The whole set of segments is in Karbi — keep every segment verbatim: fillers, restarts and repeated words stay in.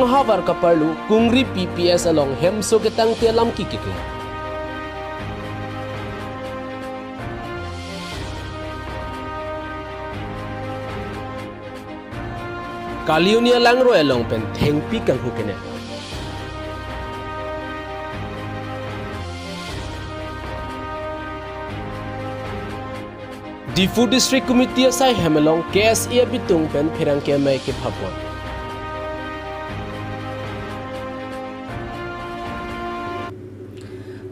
Havar kaparlu Kungri P P S along hemso ketangte alam kikikla. Kalioni alangroi along pen thengpi kanghu kenep. Diphu District Committee asai hem along K S A abitung pen pherangke amei kephapon.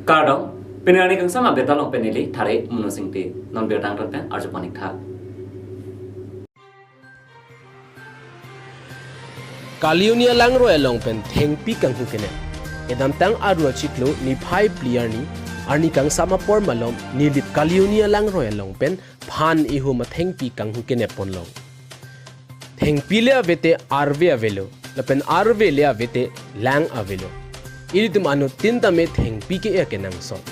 Kardom, pini arni kangsam abeta along pen neli Thare Muno Singte, non birta angton pen arjuponik tha. Kalioni alangroi along pen thengpi kanghu kenep. Kedamtang Aru achiklo niphai phli arni, arni kangsam apor malom nelitum Kalioni alangroi along pen phan ihum athengpi kanghu kenep ponlong. Thengpi le avete arve avelo, lapen arve le avete lang avelo. Ilitum anuttin tame thengpi ke-e kenangsot.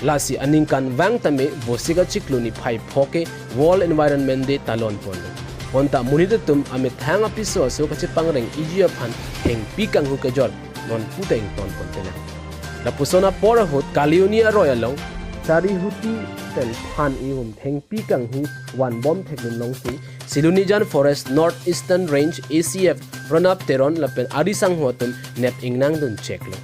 Lasi aningkanvang tame Vosik achiklo niphai pho ke World Environment Day talon ponlo. Bonta monit atum amethang apiso aso kachepangreng-iji aphan thengpi kanghu kejor non puta ington pon penang. Lapuson apor ahut Kalioni aroi along charihuti pen phan ihum thengpi kanghu vanbom thekdun longsi Silonijan Forest North Eastern Range A C F Pranab Teron lapen ari sangho atum nep ingnangdun cheklo.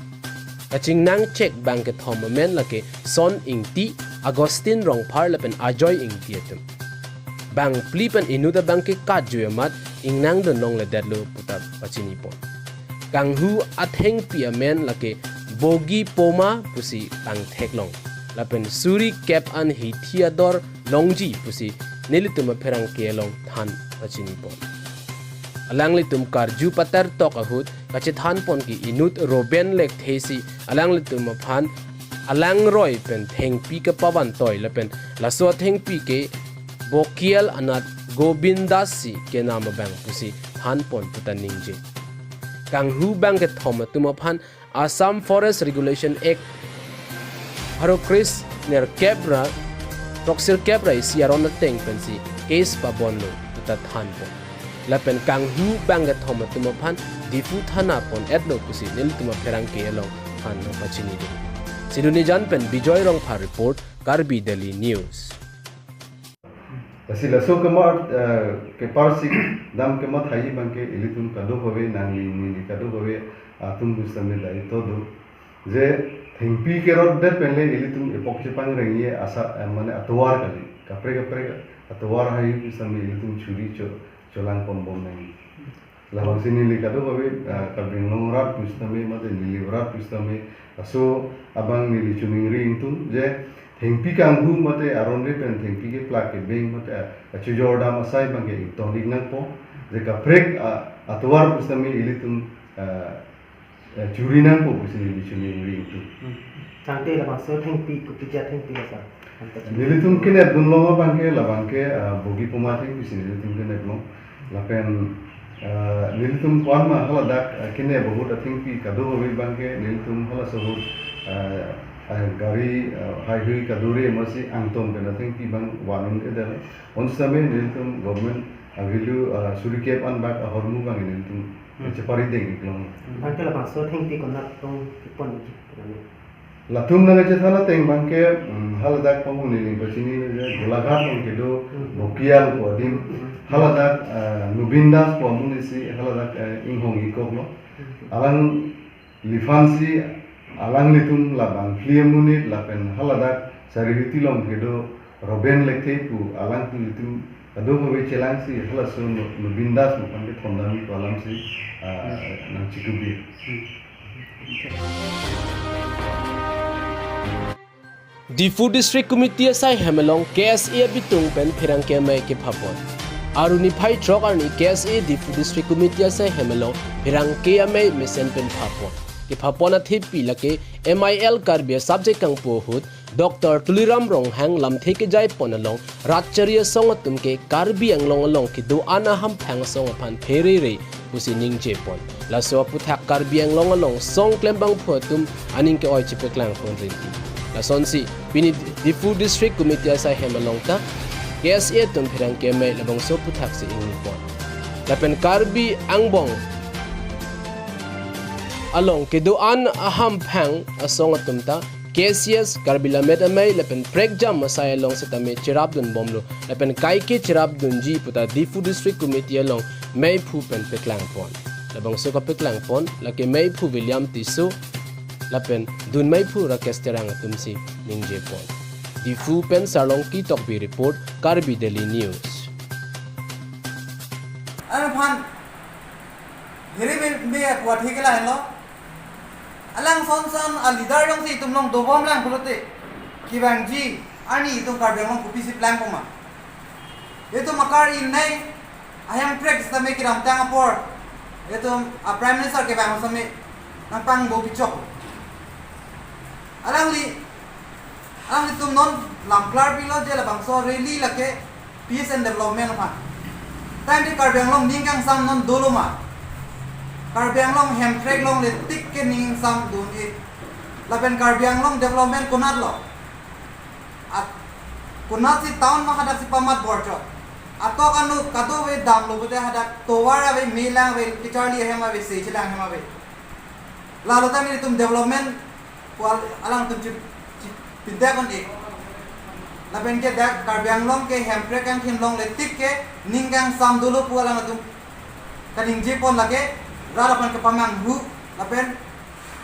Kachingnang chek bang kethom amen lake Son Ingti, Augustine Rongphar lapen Ajoy Ingti atum. Bang phli pen inut abang ke katjui amat ingnangdun longledetlo puta pachinipon. Kanghu athengpi amen lake Bogi Poma pusi pangtheklong, lapen suri kep an hithi ador longji pusi nelitum apherangke along than pachinipon. Alanglitum karju patar tok ahut kachethanpon ke inut Roben Lekthe si alanglitum aphan alangroi pen thengpi kepavantoi lapen laso athengpi ke Bokial anat Gobind Das si kenam abang pusi thanpon puta ningje. Kanghu bang kethom atum aphan Assam Forest Regulation Act pharo kres nerkep ra throksirkep ra isi aron ateng pensi case pabonlo puta thanpon. Lapen kanghu bang kethom atum aphan Diphu thana pon-etlo pusi nelitum apherangke along than nangpachinidun. Silonijan pen Bijoy Rongphar report, Karbi Daily News. Lasi laso kemar, eh, keparsik dam kemathaji abang ke ilitum kadokave nangli neli kadokave atum pusitame daito do. Je thengpi kerotdet pen le ilitum epok chepangrengji asa, eh, mane atovar kali. Kaprek kaprek atovar haihui pusitame ilitum churi cho, cholangponbom nangji. Labangsi neli kadokave, ah, Karbi Anglong arat pusitame mate neli arat pusitame laso abang neli choningri ingtung je thengpi kanghu mate aron-re pen thengpi keplak kebeng mate, ah, kachojordam asai abang ke ingtongdik nangpo. Je kaprek, ah, atovar pusitame ilitum, ah, eh, churi nangpo pusi neli choningri ingtung. Hmm. Tangte labangso thengpi kopi athengpi la sir? Nelitum kenepdun long abang ke labang ke, ah, Bogi Poma athengpi si nelitum keneplong. Lapen, ah, nelitum ko-an ma haladak, ah, kenep ahut athengpi kadokave abang ke nelitum halaso ahut, ah, ah, gari, ah, haihui kadore amatsi angton pen athengpi abang van-un-edetlo. Bonsitame nelitum government avilu, ah, suri kep an bak ahormu abang nelitum, hmm, cheparideng-ik long. Tangte labangso thengpi konat tong kepon-ikji? Latum nangchethan ateng abang ke, mm, haladak pamung neli pachini je Golaghat along kedo, hmm, Bokial pu adim, hmm, haladak, eh, Nobin Das pu amonit si haladak, eh, inghong-ikkoklo. Hmm. Alangliphan si alanglitum labang phli amonit lapen haladak Charihuti along kedo Roben Lekthe pu alangtum ilitum kadokave chelangsi halaso No-, Nobin Das pu aphan kethondamji pu alamsi, ah, hmm, nangchikubir. Hmm. Diphu District Committee asai hem along K S A abitung pen pherangke amei kephapon. Aru niphai throk arni K S A Diphu District Committee asai hem along pherangke amei mesen pen phapon. Kephapon athepi lake M I L Karbi a-subject kangpu ahut Doctor Tuliram Ronghang lamthe kejaipon along rat chari asong atum ke Karbi Anglong along kedo-an ahamphang asong aphan pherere pusi ningjepon. Laso aputhak Karbi Anglong along song klembangphu atum aning ke-oi chepaklangpon rinti. Lasonsi pini Diphu District Committee asai hem along ta K S A atum pherangke amei labangso aputhak si ingnipon. Lapen Karbi angbong along kedo-an ahamphang asong atum ta K C S Karbi Lammet Amei lapen prekjam asai along setame cherapdun bomlo lapen kaike cherapdunji puta Diphu District Committee along meiphu pen paklangpon. Labangso kapaklangpon lake meiphu William Tisso lapen dunmeiphu Rakesh Terang atumsi ningjepon. Diphu pen Sarlongki Tokbi report, Karbi Daily News. Anphan, hiri me, me kuat hikela henlo. Alang son son a leader jongsi itum along dobom lang pulote, kevangji arni itum Karbi Anglong kopisi plangpoma. Itum akar innei ahemprek setame kedamtang apor itum a Prime Minister kevang setame nangpangbo pichok. Alangli, alanglitum non lamklar pilo je labangso rally lake peace and development aphan. Tangte Karbi Anglong ning kangsam non dolo ma? Karbi Anglong hemprek longle tik ke ning kangsam dun-e. Lapen Karbi Anglong development konatlo? At, konatsi town ma hadaksi pamat borchot? Atok anu kadokave damlo pulote hadak tovar ave, melang ave, kacharli ahem ave, se chelang ahem ave. Lalo tangte itum development pu alangtum chi, chi, pindekon-e. Lapen ke dak Karbi Anglong ke hemprek kangthim longle tik ke ning kangsam dolo pu alangtum kaningjepon lake rat aphan kepamanghu lapen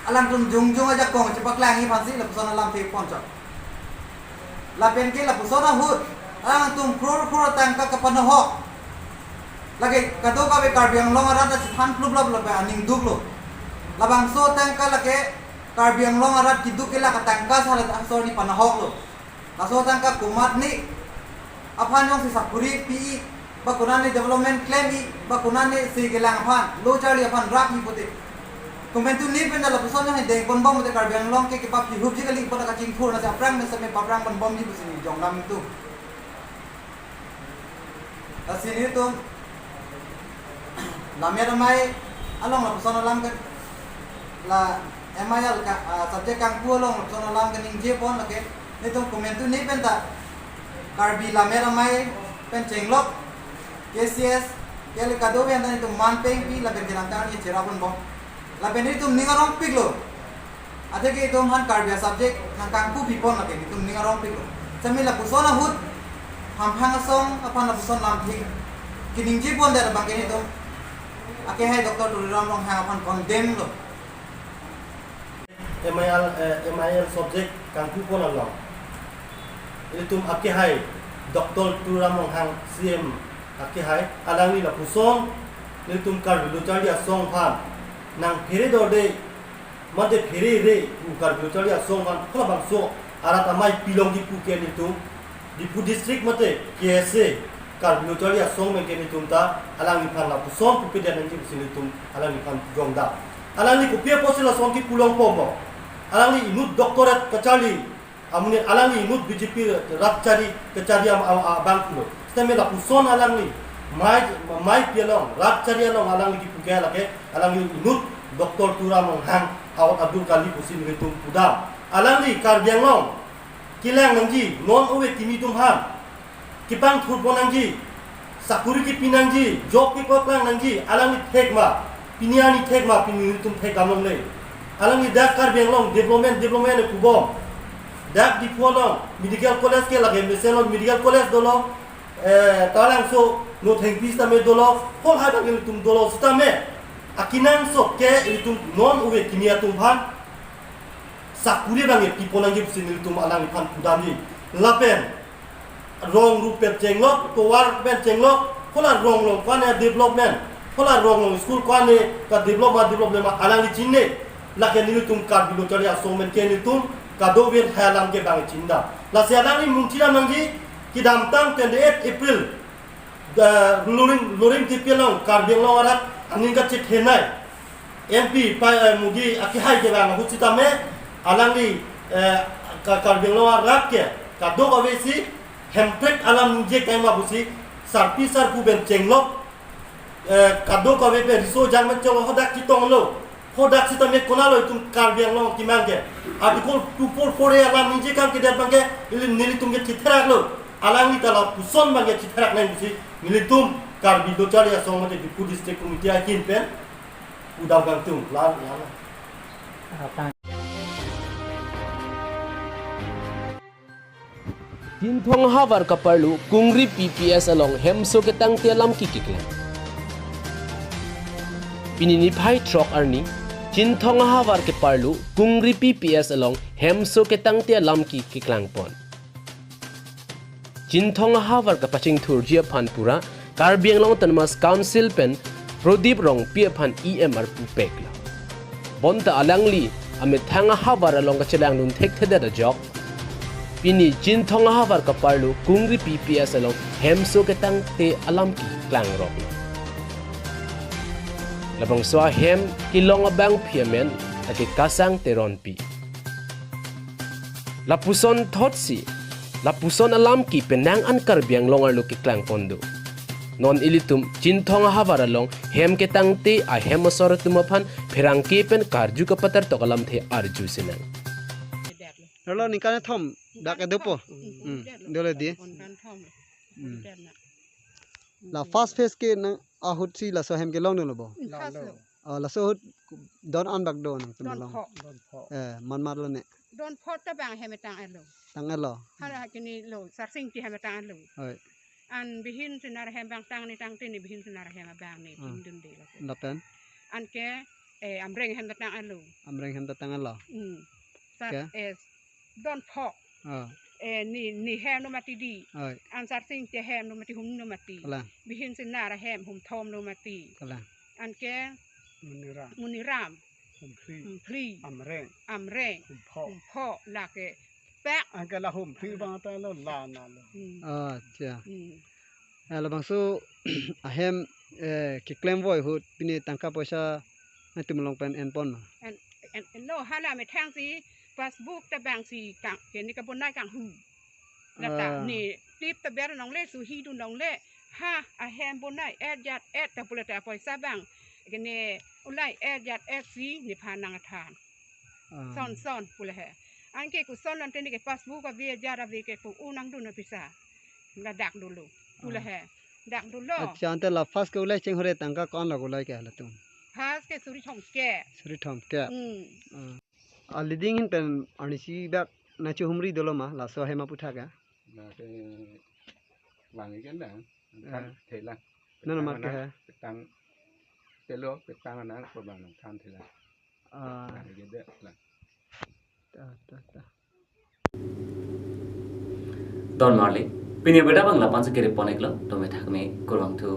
alangtum jongjong ajakong chepaklangji aphansi lapuson alam theponchot. Lapen ke lapuson ahut alangtum crore crore tangka kapanahok. Lake kadokave Karbi Anglong arat ta chethan pluplop lapen aning duklo. Labangso tangka lake Karbi Anglong arat keduk kelak atangka sala asor ni panahoklo. Laso tangka komatne aphan jongsi sakuri pi-i, ba konatne development klem-i, ba konatne se kelang aphan, lo charli aphan rak-i pulote, komantu ne pen ta lapuson jongsi dengponbom pulote Karbi Anglong ke kepapihupji kali pu ta kachingthur, lasi aphrang me setame paphrang ponbomji pusi ne jongdam tu. Lasi nelitum Lammet Amei along lapuson alam ke, la M I L ka, ah, subject kangpu along lapuson alam keningjepon lake, nelitum komantu ne pen ta Karbi Lammet Amei pen chenglok, K C S, kali kadokave an ta nelitum man pengpi lapen kedamtang arni cherapdun bom. Lapen nelitum ning arongpiklo. Athe ke itum aphan Karbi a subject nangkangpu pipon lake nelitum ning arongpiklo. Setame lapuson ahut hamphang asong aphan lapuson lamthe keningjepondet abang ke nelitum akehai Doctor Tuliram Ronghang aphan condemn lo. M I L, eh, M I L subject kangpupon along ilitum akehai Doctor Tuliram Ronghang C M akehai alangli lapuson nelitum Karbi Lo Charli Asong aphan nangphere dorde mate phere re pu Karbi Lo Charli Asong aphan phalabangso arat amei pilongji pu ke nelitum Diphu District mate K S A Karbi Lo Charli Asong pen ke nelitum ta alangliphan lapuson pupedet nangji pusi nelitum alangliphan jongdam. Alangli kopi apotsi lason kepulongpo mo? Alangli inut doctorate kacharli, amonit alangli inut B J P rat chari kacharli am, am, abang pulo. Setame lapuson alangli mei, mei pi along, rat chari along alangli kipu ke lake alangli inut Doctor Tuliram Ronghang awat adung kali pusi nelitum pudam. Alangli Karbi Anglong kelang nangji, non ove kimi atum aphan kepangthurpon nangji, sakuri kepi nangji, job kepaklang nangji, alangli thek ma, pini arni thek ma, pini nelitum thekdam longle. Alangli dak Karbi Anglong development, development le pubom. Dak Diphu along medical college ke lake mesen along medical college dolo, eh, Taralangso North Hengpi setame dolo, hol hai bang ilitum dolo setame akenangsot ke ilitum non ove kimi atum aphan sakuri bang epipon nangji pusi nelitum alangliphan pudamji. Lapen rong ru pen chenglok, tovar pen chenglok, hala rong along ko-an development, hala rong along school ko-an ka develop ma develop le ma alangli chinine. Lake nelitum Karbi Lo Charli Asong pen ke nelitum kadokave hai alam ke bang chindam. Lasi alangli munchidam nangji, kedamtang twenty-eight April, eh, Luring, Luring T P along Karbi Anglong arat aning kachethenei M P pa, eh, Modi akehai kevang ahut sitame alangli, eh, ka-, Karbi Anglong arat ke kadokave si hemprek alam ningje kaima pusi sarpi sarpo pen chenglok, eh, kadokave pen riso jang pen chenglok hadak chetonglo. Hadak sitame konatlo itum Karbi Anglong kemang ke? Article two four four A alam ningje kam kedet abang ke ili nelitum ke chetheraklo. Alangli ta lapuson abang ke chetherak nang pusi nelitum Karbi Lo Charli Asong mate Diphu District Committee ahin pen pudam kangtung. Lan, lan. Chinthong ahavar kaparlo Kungri P P S along hemso ketangte alam kikiklang. Pini niphai throk arni, Chinthong ahavar keparlo Kungri P P S along hemso ketangte alam kikiklang pon. Chinthong ahavar kapachingthurji aphan pura Karbi Anglong Autonomous Council pen Prodip Rongpi aphan E M arpu peklo. Bonta alangli amethang ahavar along kachelangdun thekthedet ajok, pini Chinthong ahavar kaparlo Kungri P P S along hemso ketangte alam kiklangroklo. Labangso ahem kelong abangpi amen lake Kasang Teronpi. Lapuson thotsi, lapuson alam ke penang an Karbi Anglong arlo kiklang pon do. Non ilitum Chinthong ahavar along hem ketangte ahem asor atum aphan pherangke pen karju kapatar tok alamthe arju sinang. Rolo ningkan thom dak kedo po. Hmm, dolo di. Hmm. La first phase ke nang ahut si laso hem kelong dolo bo. First lo. Oh, laso ahut don an bak do nangtum Don long. Pho. Eh, man mar lo ne. Don pho ta bang hem tang-etlo. Tang-etlo. Hala kini lo, Sarsing ti hem tang-etlo. Oi. An bihin sinar hem bang tang ni tangte ni bihin sinar hem abang ni Hmm. pindun de lo. Lapen? Anke, eh, Amreng hem tang-etlo. Amreng hem tang-etlo. Hmm. Sar, Ke? eh, Don pho. Oh. Eh, ni, ni hem no mati di. Oi. An Sarsing ti hem no mati, hum no mati. Kalang. Bihin sinar hem hum thom no mati. Kalang. Anke Muniram. Muniram. Humphri. Humphri. Amreng. Amreng. Humpho. Humpho lake. Pak. Anke la Humphri bang ta lo la na lo. Hmm. Ah, acha. Hmm. Eh, labangso ahem, eh, keklem voi ahut pini tangka poisa nangtum long pen en pon ma? En, en, en lo hala methang si passbook ta bang si kang, kene kabonai kanghu. Lata Ah. ni tip ta ber nongle suhi dun nongle. Ha, ahem bonai et jat et ta pule ta poisa bang. Kene ulai et jat et si nephan nangthan. Ah. Son son pule he. Anke koson lon teni ke passbook ave jat ave ke pu unang dun pisa. Ladak dolo. Pule Ah. he. Dak dolo. Acha, ante la first ke ulai chenghure tangka ko-an lo ulai ke latum? First ke suri thomkep. Suri thomkep. Hmm. Ah. A leading hin pen arnisi bak nangchehumri dolo ma, laso hem aphuthak ke? Lake vang ikan dang. Eh. Kan thelang. Nana mar ke he? Petang telo, petang anang ko bang nangthan thelang. Ah. Vang ikan dang. Ta, ta, ta. Don marli. Pini beda bang lapan si kiri pon-iklo, to methak me kurvangthu.